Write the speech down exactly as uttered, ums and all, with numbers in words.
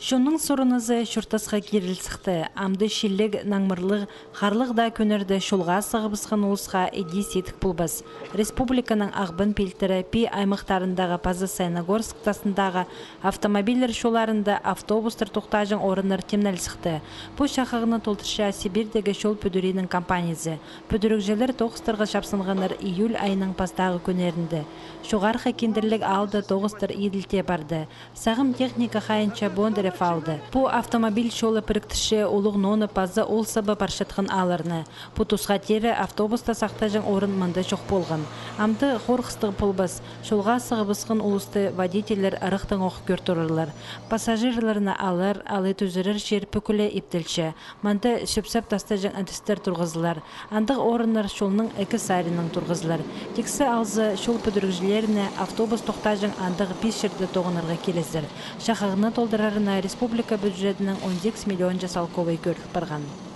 Чонның сорынызы чуртасха киріл сыхты. Амды чиліг, наңмырлығ, харлығ даа кӱннерде чолға сығыбысхан улусха іди сидік полбас. Республиканың Ағбан пилтірі, Пии аймахтарындағы паза Саяногорск тастындағы автомобильлер чолларында автобустар тохтаҷаң орыннар тимнел сыхты. Пу чахығны толдырча Сибирьдегі чол пӱдірінің компаниязы. Пӱдірігҷілер тоғыстарға чапсынғаннар июль айының пастағы кӱннерінде. Чоғархы Киндірліг аалда тоғыстар иділте парды. Сағам техника хайынча Бондарев аалда. Пу автомобиль чолы піріктірче Улуғ Ноны паза ол саба парчатхан аалларны. Пу тусха теере автобуста сахтаҷаң орын мында чох полған. Амды хорыхтығ полбас, чолға сығыбысхан улусты водительлер ырахтаң ох кӧр турарлар. Пассажирларны алар, алай тӱзірер чир пӱкӱле иптелче. Мында сӧпсеп тастаҷаң ідістер турғызылар. Андағ орыннар чолның ікі саринаң турғызылар. Тиксі алза, чол пӱдірігҷілеріне автобус тохтаҷаң андағ пис чирде тоғынарға килізер. Чахығны толдырарына республика бюджетінең он сигіс миллион час салковай кӧріл парған.